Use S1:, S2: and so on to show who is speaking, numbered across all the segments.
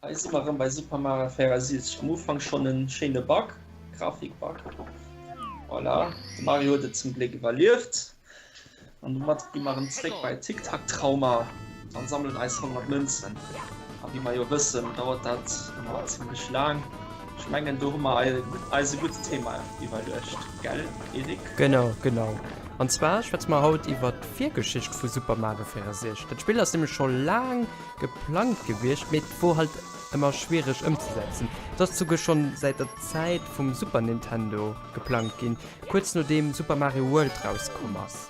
S1: Hei si mer erëm bei Super Mario 64. Am Ufank schonn en schéine Bug, Grafik-Bug. Voilà, de Mario huet et zum Gléck iwwerlieft. An domat gi mer erëm zréck bei Tic Tac Trauma an sammelen eis 100 Mënzen. A wéi mer jo wëssen, dauert dat ëmmer zimlech laang. Ech mengen, do hu mer eis e gutt Thema iwwerluecht, gell Eric?
S2: Genau, genau. An zwar schwätze mer haut iwwert d'Virgeschicht vu Super Mario 64. Dat Spill ass nämlech scho laang geplangt gewiescht, mee et wor halt ëmmer schwiereg ëmzesetzen. Et ass souguer schonn säit der Zäit vum Super Nintendo geplangt ginn, kuerz nodeem Super Mario World rauskomm ass.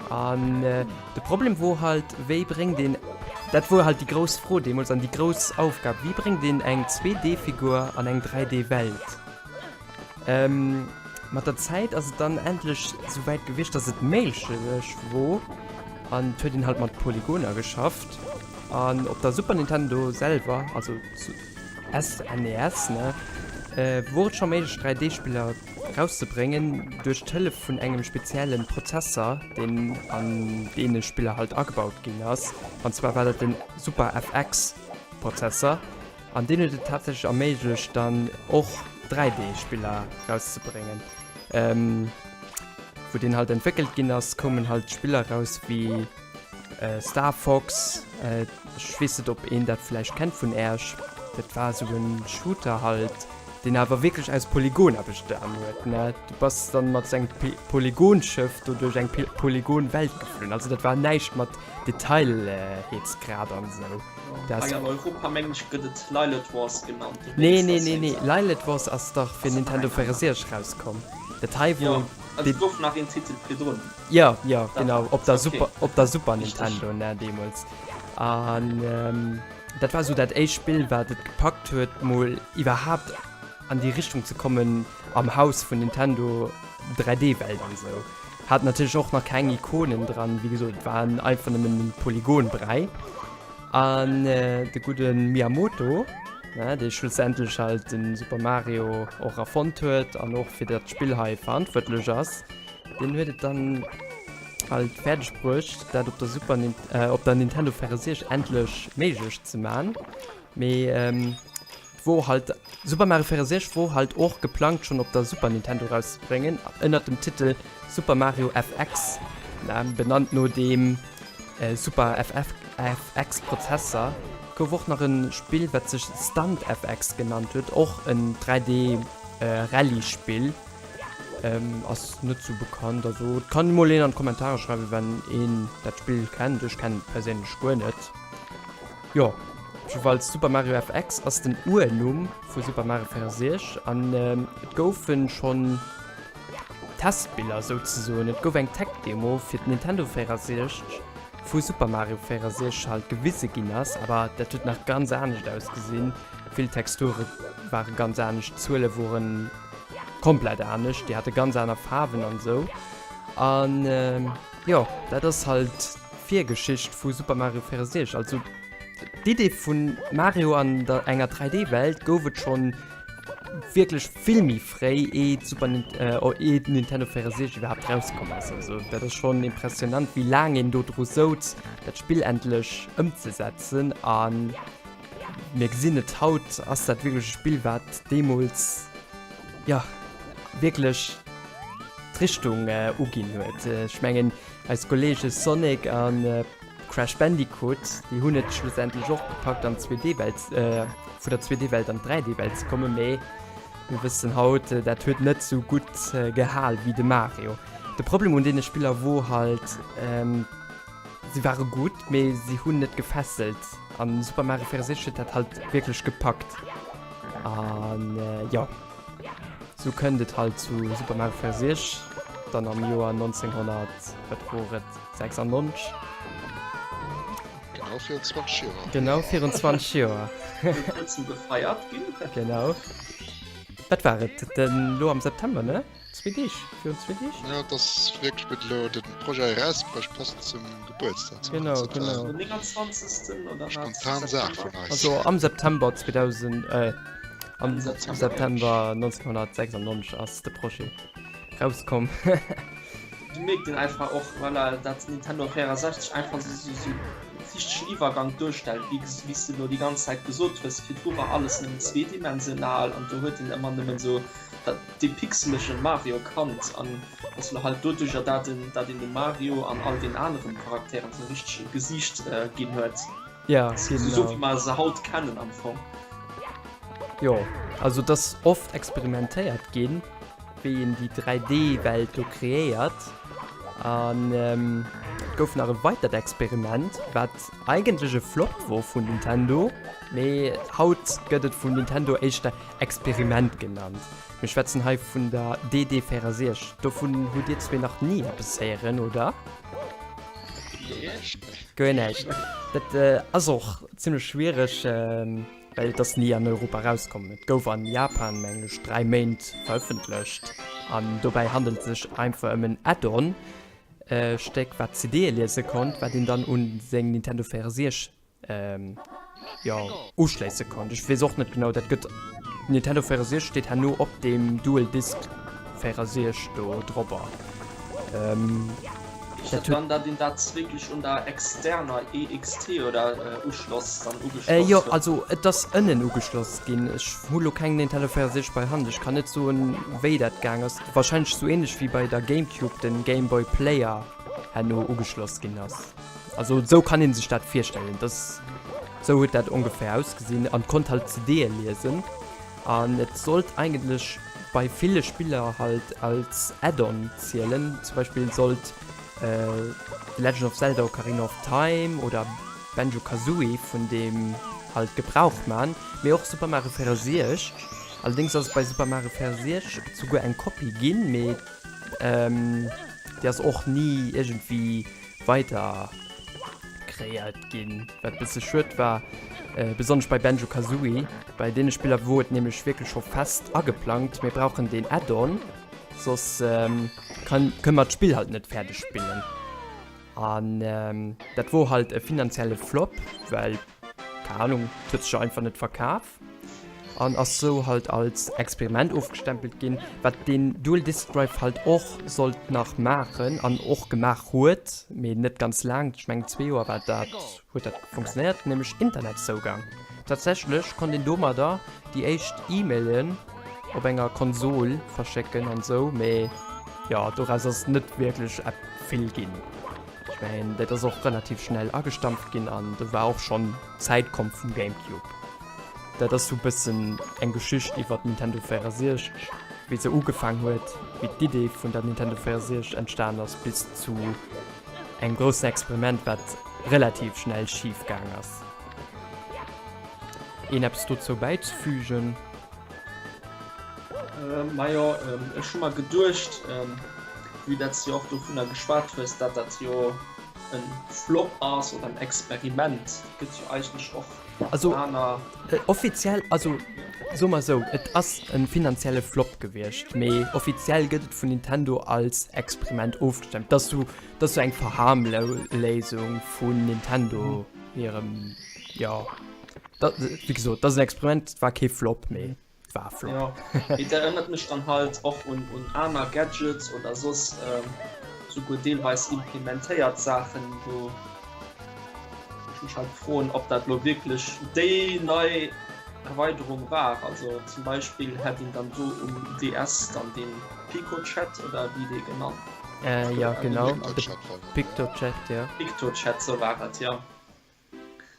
S2: An de Problem wor halt, wéi bréngt een, dat wor halt déi grouss Fro deemools an déi grouss Aufgab, wéi bréngt een eng 2D-Figur an eng 3D-Welt? Mat der Zäit ass et dann endlech souwäit gewiescht, dass et méiglech wor an et huet een halt mat Polygoner geschafft. An op der Super Nintendo selwer, also SNES, ne, wor et scho méiglech 3D-Spiller rauszebréngen duerch d'Hëllef vun engem speziellen Prozesser, deen an deene Spiller halt agebaut ginn ass. An zwar war dat den Super FX Prozesser. An deen huet et tatsächlech erméiglecht dann och 3D-Spiller rauszebréngen. Wou deen halt entwéckelt ginn ass, koumen halt Spiller raus wéi Star Fox, ech weess net ob een dat vläicht kennt vun Äerch, dat war esou en Shooter halt, deen awer wierklech aus Polygoner bestan huet, ne. Du bass dann mat sou engem Polygonschëff do duerch eng Polygonwelt geflunn, also dat war näischt mat Detailheetsgrad an esou.
S1: Dat Hei an Europa mengen ech gëtt et Lylat Wars genannt. Du
S2: Nee, nee, nee, nee, Lylat Wars ass dach fir Nintendo 64 rauskomm. Dat hei wor.
S1: Jo, also et gouf nach een Titel virdrun.
S2: Jo, jo, genau, op der Super, op der Super Nintendo, ne, deemools. An dat war esou dat éischt Spill, wat et gepackt huet, mol iwwerhaapt an déi Richtung ze kommen am Haus vun Nintendo, 3D-Welt an esou. Hat natierlech och nach keng Ikonen dran, wéi gesot, et war einfach nëmmen en Polygonbräi. An de gudde Miyamoto, ne, dee schlussendlech halt de Super Mario och erfonnt huet an och fir dat Spill hei verantwuertlech ass, deen huet et dann halt fäerdeg bruecht, dat op der Super Nin op der Nintendo 64 endlech méiglech ze man. Mee wor halt Super Mario 64 wor halt och geplangt schon op der Super Nintendo rauszebréngen ënnert dem Titel Super Mario FX, benannt no deem Super FX Prozesser. Gouf och nach en Spill wat sech Stunt FX genannt huet, och en 3D Rallye Spill, ass net sou bekannt, also et kann mol een an d'Kommentare schreiwen wenn een dat Spill kennt, ech kennen et perséinlech guer net. Jo, jiddefalls Super Mario FX ass den Urnumm vu Super Mario 64 an et goufe schonn Testbiller souzesoen. Et gouf eng Tech-Demo fir d'Nintendo 64 vu Super Mario 64 halt gewise ginn ass, awer dat huet nach ganz anescht ausgesinn. Vill Texture ware ganz anescht, d'Zuele woren komplett anescht, déi hate ganz aner Faarwen an esou. An jo, dat ass halt Virgeschicht vu Super Mario 64. Also d'Idee vun Mario an der enger 3D-Welt gouf et schonn wierklech vill méi fréi, ee Super ee Nintendo 64 iwwerhaapt rauskomm ass. Also dat ass schonn impressionant, wéi laang een do dru souz, dat Spill endlech ëmzesetzen. A mir gesinn et haut, ass dat wierklech e Spill, wat deemools, jo, wierklech d'Richtung uginn huet. Ech mengen, Eis Kollege Sonic a Crash Bandicoot, déi hunn et schlussendlech och gepackt an d'Zweedee-Welt, vun der 2D-Welt an d'Dräidee-Welt ze kommen, mee mir wëssen haut, dat huet net sou gutt gehal wéi de Mario. De Problem un deene Spiller wor halt, se ware gutt, mee se hunn net gefesselt an Super Mario 64 huet dat halt wierklech gepackt an jo. Sou kënnt et halt zu Super Mario 64, dann am Joer 1900, wat wor et, 96?
S3: Genau virun 20 Joer.
S2: Genau virun 20 Joer.
S1: Viru kuerzem gefeiert ginn.
S2: Genau. Wat war et denn lo am September, ne? Zwee Deeg, virun zwee Deeg?
S3: Jo, et ass wierklech gutt elo den Projet erausbruecht, passend zum Gebuertsdag,
S2: zum Genau, genau.
S1: Den 29. oder wat?
S3: Spontan Saach vun eis.
S2: Also am September 2000, äh, am September 1996 ass de Projet rauskomm.
S1: Du mierkt een einfach och, voilà, dat Nintendo 64 einfach sou, sou, sou. richtegen Iwwergank duerstellt, wéi wéi s de elo déi ganz Zäit gesot hues, virdru war alles nëmmen zweedimensional an do huet een ëmmer nëmmen esou dat dee pixelege Mario kannt an ass elo halt doduercher dat en dat een dem Mario an all den aneren Charakteren esou e richtege Gesiicht ginn huet.
S2: Ja,
S1: Esou wéi mer se haut kennen am Fong.
S2: Jo, also et ass oft experimentéiert ginn, wéi een déi 3D-Welt do kreéiert. An et gouf nach e weitert Experiment, wat eigentlech e Flop wor vun Nintendo, mee haut gëtt et vun Nintendo éischter Experiment genannt. Mir schwätzen hei vun der DD64. Dovun hutt dir zwee nach ni eppes héieren, oder? Guer näischt. Dat ass och zimmlech schwiereg, well et ass ni an Europa erauskomm. Et gouf an Japan, mengen ech, 3 Méint verëffentlecht an dobäi handelt et sech einfach ëm en Add-on Stéck, wat CDe liese konnt, wat een dann un seng Nintendo 64 jo uschléisse konnt. Ech weess och net genau, dat gëtt Nintendo 64 steet herno op deem Dual Disc 64 do dropper.
S1: Ähm, dat huet dann dat een dat wierklech un der externer EXT oder äh, Uschloss dann ugeschloss
S2: äh, jo, also et ass ënnen ugeschloss ginn. Ech hu lo keng Nintendo 64 bei Hand. Ech kann net soen, wéi dat gaang ass. Wahrscheinlech sou ähnlech wéi bei der Gamecube den Game Boy Player herno ugeschloss ginn ass. Also esou kann een sech dat virstellen, dass esou huet dat ongeféier ausgesinn an konnt halt CDe liesen an et sollt eigentlech bei ville Spiller halt als Add-on zielen. Zum Beispill sollt The Legend of Zelda Ocarina of Time oder Banjo Kazooie vun deem halt Gebrauch man, mee och Super Mario 64. Allerdéngs ass et bei Super Mario 64 souguer eng Kopie ginn, mee déi ass och ni iergendwéi weider kreéiert ginn, wat bësse schued war, besonnesch bei Banjo Kazooie. Bei deene Spiller wor et nämlech wierklech scho fest ageplangt, mir brauchen deen Add-on, soss kann kënne mer d'Spill halt net fäerdeg spillen. An dat wor halt e finanzielle Flop, well, keng Ahnung, et huet sech einfach net verkaf. An ass sou halt als Experiment ofgestempelt ginn, wat deen Dual Disk Drive halt och sollt nach maachen an och gemaach huet, mee net ganz laang, ech mengen zwee Joer war dat, huet dat funktionéiert, nämlech Internetzougang. Tatsächlech konnt een domadder déi éischt E-Mailen op enger Konsol verschécken an sou, mee jo, doraus ass net wierklech vill ginn. Ech mengen dat ass och relativ schnell agestampft ginn an do war och schonn d'Zäit komm vum Gamecube. Dat ass sou bëssen eng Geschicht iwwer d'Nintendo 64, wéi se ugefaang huet, wéi d'Idee vun der Nintendo 64 entstan ass, bis zu engem groussen Experiment, wat relativ schnell schif gaang ass. Een eppes dozou bäizefügen?
S1: Majo, ech hu mer geduecht, vue dat s de jo och dovunner geschwat hues, dat dat jo e Flop ass oder en Experiment, gëtt jo eigentlech och
S2: Also offiziell, also soe mer esou, et ass e finanzielle Flop gewiescht, mee offiziell gëtt et vun Nintendo als Experiment ofgestempelt. Dat ass esou, dat ass esou eng Verharmléisung vun Nintendo hirem, jo, dat, wéi gesot, dat ass en Experiment, et war kee Flop, mee.
S1: war flott. Ja, et erënnert mech dann halt och un, un aner Gadgets oder soss ähm, souguer deelweis implementéiert Saachen, wou ech mech halt froen, ob dat lo wierklech déi nei Erweiderung war. Also zum Beispill hätt een dann do um DS dann den PicoChat oder wéi dee genannt.
S2: Äh, ja, genau. PictoChat, ja.
S1: PictoChat, sou war et, ja.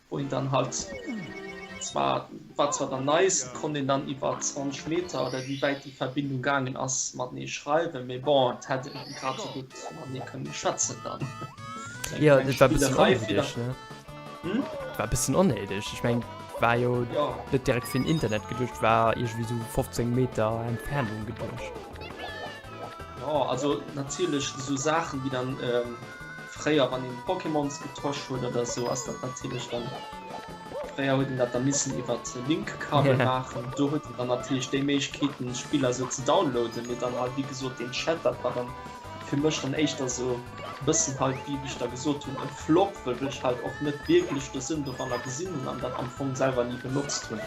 S1: Wou een dann halt zwar, war zwar dann nice, et konnt een dann iwwer 20 Meter oder wéi wäit déi Verbindung gaangen ass matenee schreiwen, mee bon, et hätt een grad esou gutt matenee kënne schwätzen dann.
S2: Jo, dat war e bëssen onnéideg, ne? Hm? Dat war e bëssen onnéideg. Ech mengen, et war jo net direkt fir den Internet geduecht, war iergendwéi esou 15 Meter Entfernung geduecht.
S1: Jo, also natierlech esou Saachen, déi dann. Fréier wann een Pokémons getosch huet oder sou ass dat natierlech dann, fréier huet een dat da missen iwwert Linkkabel maachen, do huet een dann natierlech déi Méiglechkeeten Spiller sou ze downloaden, mee dann halt wéi gesot deen Chat, dat war dann fir mech dann éischter sou e bëssen halt wéi ech da gesot hunn e Flop, well ech halt och net wierklech de Sënn doranner gesinn hunn an dat am Fong selwer ni benotzt hunn.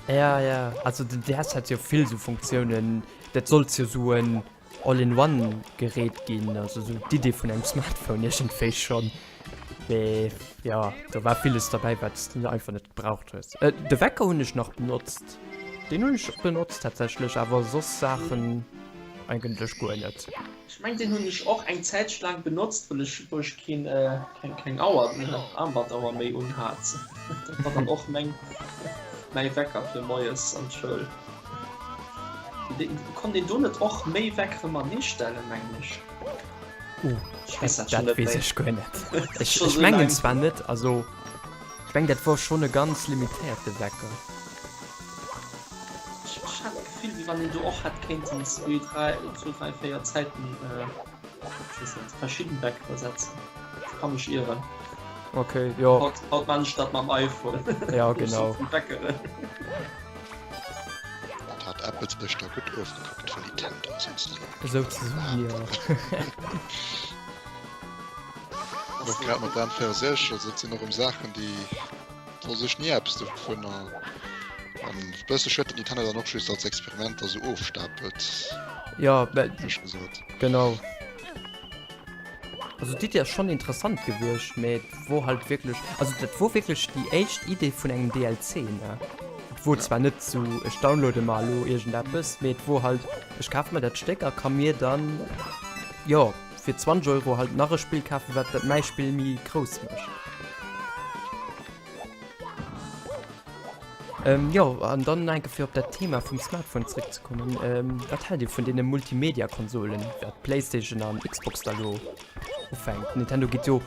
S2: Ja ja, also den DS hat jo vill sou Funktiounen, dat sollt jo sou en All-in-one Gerät ginn, also sou d'Idee vun engem Smartphone iergendwéi schonn. Mee jo, do war villes derbäi, wat s de einfach net gebraucht hues. De Wecker hunn ech nach benotzt. Deen hunn ech benotzt tatsächlech, awer soss Saachen eigentlech guer net.
S1: Ech meng deen hunn ech och eng Zäitch laang benotzt, well ech wou ech keen keng keng Auer Armbandauer méi un hat. Dat war dann och meng mäi Wecker fir moies an d'Schoul. Konnt een do net och méi Weckere matenee stellen, mengen ech?
S2: Uh, dat weess ech guer net. Ech ech mengen zwar net, also ech meng dat wor schonn e ganz limitéierte Wecker.
S1: Ech hat d'Gefill, wéi wann een do och hätt kéinten zwee, dräi, zwou, dräi, véier Zäiten, ech weess net, verschidden Weckere setzen. Ech ka mech ieren.
S2: Okay, jo.
S1: Haut, haut man ech dat mam iPhone.
S2: Ja, genau.
S1: Weckeren.
S3: Dat hat Apple sech da gutt ofgekuckt vun Nintendo, souzesoen.
S2: Souzesoen, jo.
S3: An och grad mat der N64, also dat sinn och erëm Saachen, déi Do sech ni eppes dovunner. An e bësse schued, datt Nintendo dann och just als Experimenter sou ofstapelt.
S2: Ja, well,
S3: Ech gesot.
S2: genau. Also d'Iddi ass schonn interessant gewiescht, mee et wor halt wierklech, also dat wor wierklech déi éischt Idee vun engem DLC, ne? Et wor zwar net sou, ech downloade mer elo iergendeppes, mee et wor halt, ech kafe mer dat Stéck a ka mir dann, jo, fir 20 Euro halt nach e Spill kafen, wat dat mäi Spill méi grouss mécht. Ähm, jo, an dann enke fir op dat Thema vum Smartphone zréckzekommen. Ähm, wat haalt Dir vun deene Multimedia-Konsolen, wat PlayStation an Xbox da lo ufänkt? Nintendo geet jo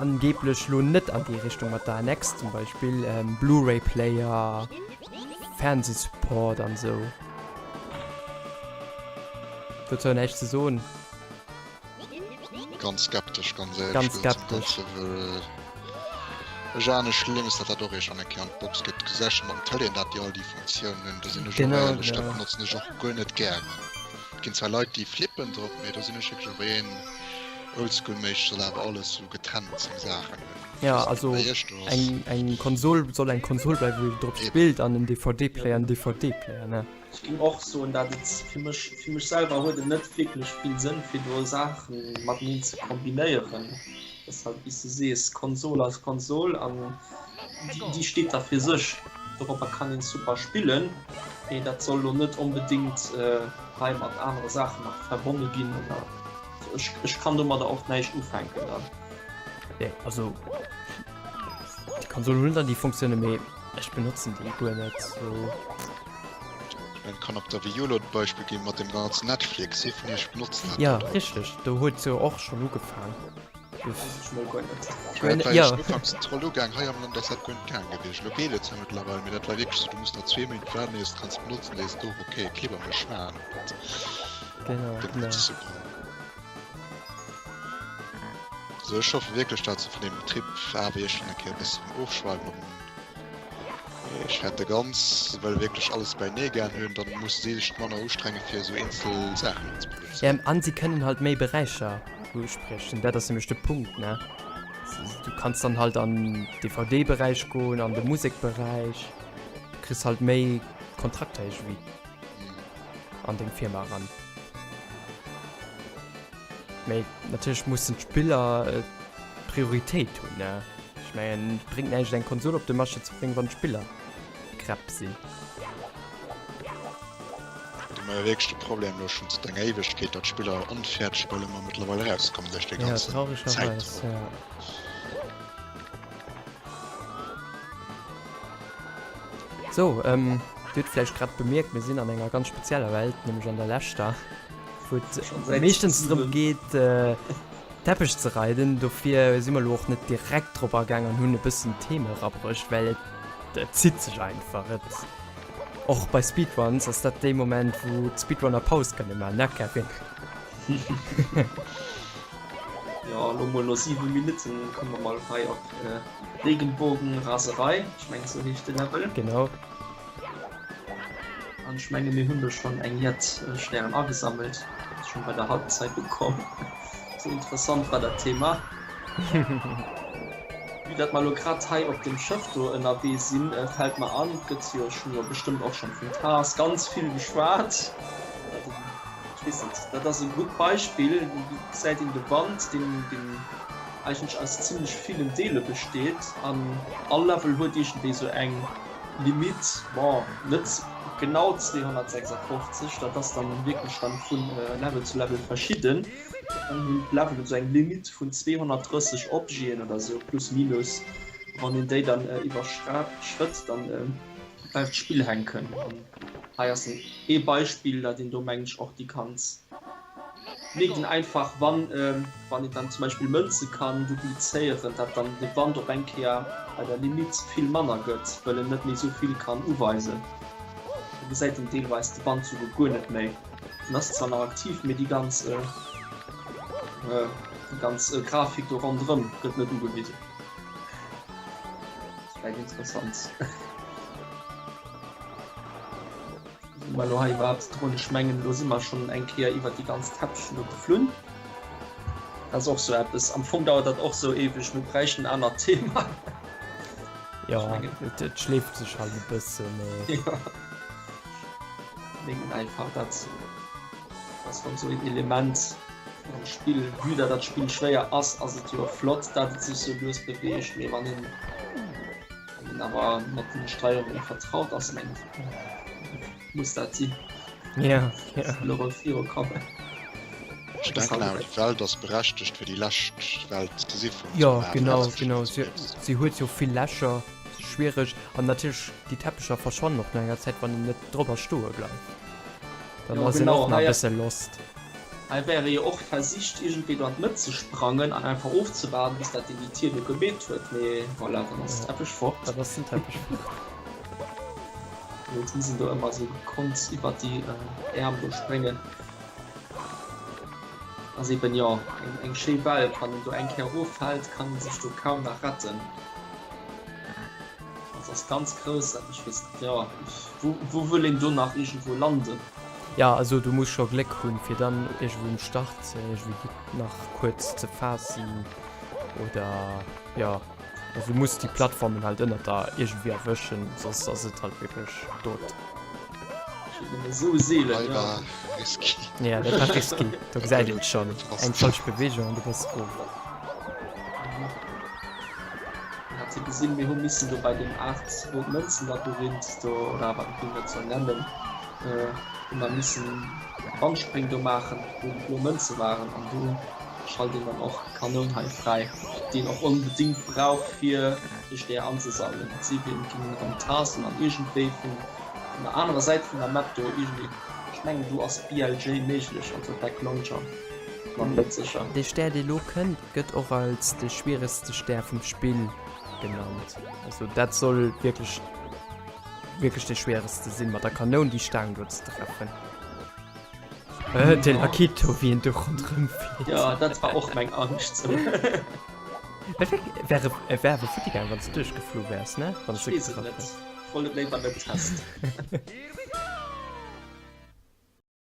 S2: angeblech lo net an déi Richtung mat der NX zum Beispill, ähm, Blu-ray-Player, Fernsehsupport an esou. Dozou näischt ze soen?
S3: Ganz skeptesch, ganz éierlech
S2: Ganz skeptesch.
S3: Well ech ahne Schlimmes, datt dat och iergendwann eng Kéier an d'Box geet. Gesäich schonn am Tëlee, dat déi all déi Funktiounen hunn. Do sinn ech och éierlech, dat benotzen ech och guer net gären. Et ginn zwar Leit, déi flippen drop, mee do sinn ech wierklech och een Oldschool-Mésch, soll awer alles sou getrennt seng Saachen hunn.
S2: Ja, also eng, eng Konsol soll eng Konsol bleiwen, wou een drop spillt, an en DVD-Player en DVD-Player, ne?
S1: Ech géing och soen, dat et fir mech, fir mech selwer huet et net wierklech vill Sënn fir do Saache mateneen ze kombinéieren. Et ass halt wéi s de sees, Konsol ass Konsol an déi steet da fir sech. Doropper kann een super spillen, mee dat soll lo net onbedéngt hei mat anere Saachen nach verbonne ginn oder ech, ech kann domadder och näischt ufänken dann.
S2: Nee, also déi Konsol hunn dann déi Funktiounen, mee ech benotzen déi guer net sou.
S3: Ech kann op der Wii U lo d'Beispill ginn mat dem ganzen Netflix. Wie vun iech benotzt dat?
S2: Ja, richteg, do huet se jo och schonn ugefaang.
S1: Weess ech mol guer net.
S3: Dat war
S2: Ja.
S3: jo ufanks toll ugaang. Hei am Land ass dat guer net gaang gewiescht. Lo geet et zwar mëttlerweil, mee dat war wierklech sou, du muss nach zwee Méint waarden, iers de kanns benotzen, iers et och ok, klibber mech schwan.
S2: Genau,
S3: Dat
S2: genau.
S3: ass super. Also ech hoffe wierklech, dat se vun deem Trip awer iergendwann eng Kéier e bëssen ofschweiwen op en Ech fäerte ganz, well wierklech alles beinee gären hunn, dann musse si sech manner ustrenge fir esou eenzel Saachen ze
S2: produzéieren. An si kënnen halt méi Beräicher uspriechen, dat ass nämlech de Punkt, ne? Du kanns dann halt an DVD-Beräich goen, an de Musekberäich, du kriss halt méi Kontrakter iergendwéi an deng Firma eran. Mee natierlech mussen d'Spiller Prioritéit hunn, ne? Ech mengen, et bréngt näischt eng Konsol op de Marché ze bréngen, wann d'Spiller Krepp sinn.
S3: Do hu mer jo wierklech de Problem elo schonn zënter enger Éiwegkeet, datt d'Spiller onfäerdeg bal ëmmer mëttlerweil erauskommen duerch dee
S2: Ja,
S3: ganzen
S2: trauregerweis,
S3: Zäitdrock.
S2: ja. So, ähm, Dir hutt vläicht grad bemierkt, mir sinn an enger ganz spezieller Welt, nämlech an der leschter, wou et meeschtens drëm geet, Teppech ze reiden. Dofir si mer elo och net direkt drop agaang an hunn e bëssen Theme erabruecht, well et et zitt sech einfach. Et och bei Speedruns ass dat dee Moment, wou d'Speedrunner Paus kënne maachen, ne Kevin?
S1: Jo, elo mol no 7 Minutten komme mer mol hei op Regenbogenraserei, ech mengen esou heescht de Level.
S2: Genau.
S1: An ech menge mir hunn do schonn eng jett Stären agesammelt, schonn bei der Halbzeit ukomm. Sou interessant war dat Thema. Vue dat mer elo grad hei op dem Schëff do ënnerwee sinn, fält mer an, et gëtt jo, ech hunn jo bestëmmt och schonn vum TAS ganz vill geschwat. Ech weess net, dat ass e gutt Beispill, do gesäit een de Wand, deen, deen. Eigentlech aus zimlech villen Deele besteet an all Level huet iergendwéi sou eng Limite, bon net genau 256, dat ass dann wierklech dann vu Level zu Level verschidden, dann hunn d'Levelen sou eng Limite vun 230 Objeten oder sou, plus minus, wann een déi dann iwwerschrëtt, dann bleift d'Spill hänken. An hei ass ee Beispill, dat een do mengen ech och déi ganz. Mierkt een einfach wann wann een dann zum Beispill Mënze kann duplizéieren, dat dann de Wand op eng Kéier bei der Limite vill manner gëtt, wëll en net méi esou vill kann uweisen. Da gesäit een deelweis de Wand souguer guer net méi. En ass zwar nach aktiv, mee déi ganz déi ganz Grafik do ronderëm gëtt net ugewisen. Ass vläicht interessant. Si mer elo hei iwwerhaapt drun? Ech mengen, elo si mer schonn eng Kéier iwwer déi ganz Täppchen do geflunn. Dat ass och sou eppes, am Fong dauert dat och sou eweg, mir bräichten en anert Thema.
S2: Jo, et schleeft sech halt e bësse, mee.
S1: Jo. Mengen einfach, dat ass rëm sou een Element am Spill. Vue dat dat Spill schwéier ass, ass et jo flott, dat et sech sou lues beweegt, mee wann een. Wann een awer mat den Steierungen vertraut ass, mengt muss dat sinn.
S2: Ja, ja.
S1: Lo erëm virukommen.
S3: Ech denken awer déi Welt ass berechtegt fir déi lescht Welt ze si vum
S2: Jo, genau, genau. Si, si huet jo vill Lächer, schwiereg. An natierlech déi Teppecher verschwannen och no enger Zäit, wann een net drobber stoe bleift. Dann
S1: Jo,
S2: ass een
S1: genau,
S2: och nach e
S1: hei
S2: bësse lost.
S1: Hei wäre jo och versicht iergendwéi do an d'Mëtt ze sprangen an einfach ofzewaarden bis dat deen déi Tier do gemeet huet, mee voilà, dann ass den Teppech fort.
S2: Dann ass den Teppech fort.
S1: Jetzt muss een do ëmmer esou gekonnt iwwer déi Äerm do spréngen. Ass eben jo eng eng schéi Welt, wann een do eng Kéier eroffält, kann een sech do kaum nach retten. Dat ass ganz grouss an ech weess net, jo, wou wou wëll een do nach iergendwou landen?
S2: Ja also du muss scho Gléck hunn fir dann iergendwou um Start iergendwéi nach kuerz ze faassen oder jo also du muss déi Plattformen halt ënnert der iergendwéi erwëschen soss ass et halt wierklech dot.
S1: Esou seelen,
S3: Hei
S1: jo.
S3: war risky.
S2: Ja dat war risky, do gesäit een et schonn, eng falsch Beweegung an du bass of.
S1: Hat se gesinn, mir hu missen do bei deem Art wou d'Mënzenlabyrinth do oder wat een dat soll nennen hu mer missen Wandspréng do maachen, wou déi blo Mënze waren an do schalt een dann och d'Kanoun hei fräi, déi een och onbedéngt brauch fir de Stär anzesammeln. Et si wien ginn erëm Tasen an iergendwéi vun der anerer Säit vun der Map do iergendwéi, ech mengen do ass BLJ méiglech, also Back Long Jump, ma net sécher.
S2: Dee Stär dee lo kënnt gëtt och als de schwieregste Stär vum Spill genannt, also dat soll wierklech Wierklech de schwierigste sinn, mat der Kanoun déi Staang do ze treffen. Äh, den Akito, wéi en do ronderëm flitt.
S1: Ja, dat war och meng Angscht. So.
S2: Wär, wär, wär, wär awer futti gaangen, wann s de duerchgeflu wäers, ne? Wann s
S1: Ech
S2: de
S1: weess et
S2: getraff
S1: net.
S2: häss.
S1: Ech wollt et léiwer net testen.